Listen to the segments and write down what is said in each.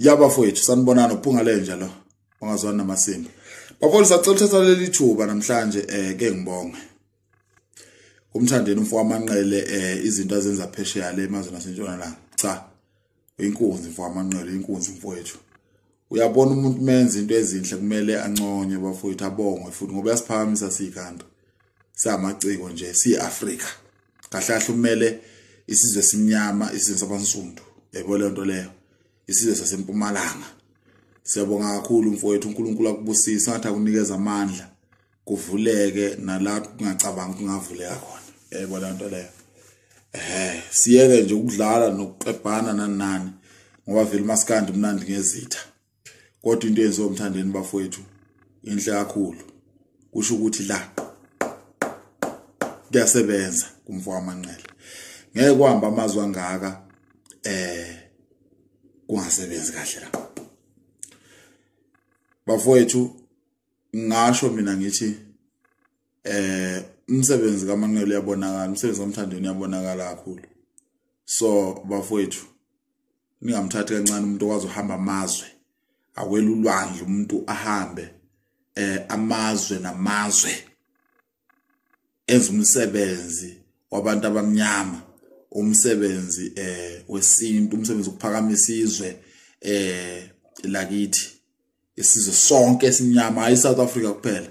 Ya bafowethu, sanibonana, uphunga lenja lo ongazwani namasimba. Bafowethu, sacela uthatha leli thuba namhlanje ke ngibonge uMthandeni umfo waManqele izinto azenza phesheya le emazweni asentshonalanga. Cha, inkunzi mfo waManqele, inkunzi mfowethu. Uyabona umuntu menza into ezinhle kumele anconywe bafowethu, abongwe futhi ngoba uyasiphakamisa siyikanti samaciko nje siyiAfrika. Kahle kahle umele isizwe simnyama, isizwe sabansundu, yebo le nto leyo, isizwe sasempumalanga. Siyabonga kakhulu mfowethu, uNkulunkulu akubusise, ngathi akunikeza amandla, kuvuleke nalapho kungacabanga kungavuleka khona, yebo le nto leyo. Siyeke nje ukudlala nokuqebhana nani nani, ngoba vele umaskandi mnandi ngezitha. Kodwa into eyenziwa uMthandeni bafowethu inhle kakhulu, kusho ukuthi la kuyasebenza kumfo waManqele. Ngeke kuhamba amazwi angaka kungasebenzi kahle la bafowethu. Ngasho mina ngithi umsebenzi kaManqele uyabonakala, umsebenzi kaMthandeni uyabonakala kakhulu. So bafowethu, ningamthathi kancane umuntu okwazi uhamba amazwe, awela ulwandle umuntu ahambe amazwe namazwe, enza umsebenzi wabantu abamnyama, umsebenzi wesintu, umsebenzi wokuphakamisa izwe lakithi, isizwe sonke esimnyama, hayi South Africa kuphela,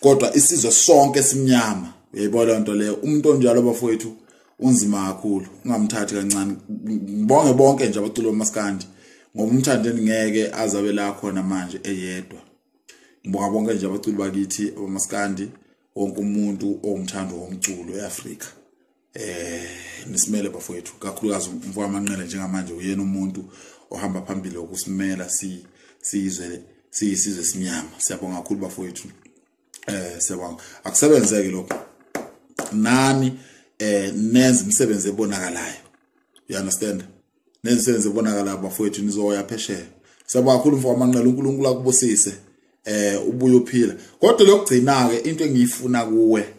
kodwa isizwe sonke esimnyama. Uyayibona lento leyo? Umuntu onjalo bafowethu unzima kakhulu, ungamthathi kancane. Ngibonge bonke nje abaculi bamaskandi, ngoba uMthandeni ngeke azabe la khona manje eyedwa. Ngibonga bonke nje abaculi bakithi abamaskandi, wonke umuntu ongumthando womculo eAfrika. Nisimele bafowethu, kakhulukazi umfo waManqele njengamanje uyena umuntu ohamba phambili ukusimela sizwe siyisizwe simnyama. Siyabonga kakhulu bafowethu, siyabonga. Akusebenzeke lokho nani, nenze imisebenzi ebonakalayo, you understand? Nenze imisebenzi ebonakalayo bafowethu, nizoya phesheya. Siyabonga kakhulu mfo waManqele, uNkulunkulu akubusise, ubuye uphila. Kodwa lokugcina ke into engiyifuna kuwe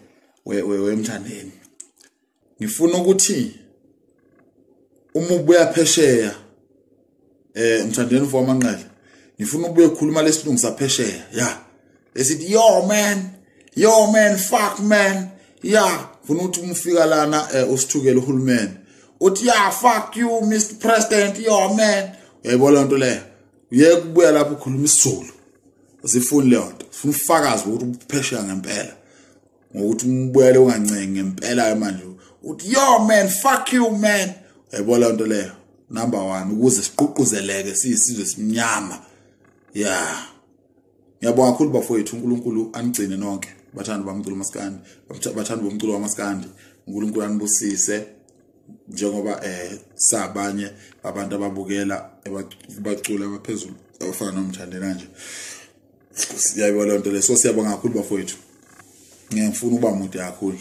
wemthandeni, ngifuna ukuthi uma ubuya phesheya Mthandeni mfo waManqele, ngifuna ubuye ukukhuluma lesilungu saphesheya, ya esithi yo man, yo man, fuck man, ya ngifuna ukuthi uma ufika lana usithukele uhulumeni, uthi ya fuck you Mr President, yo man. Uyayibona lento leyo? Uye kubuya lapho ukhuluma isiZulu, asifuni leyo nto, sifuna ufakazi ukuthi uphesheya ngempela, ngokuthi umbuyele ungancengi ngempela manje uthi yo man, fuck you man. Uyayibona lento leyo? Number 1, ukuze siququzeleke siyisizwe simnyama. Ya, ngiyabonga kakhulu bafowethu, uNkulunkulu anigcine nonke bathandi bomculo maskandi, bathandi bomculo wamaskandi. uNkulunkulu anibusise njengoba sabanye abantu ababukela abacula abaphezulu abafana noMthandeni kanje. Siyayibona lento le. So siyabonga kakhulu bafowethu, ngiyafuna ukuba mude kakhulu.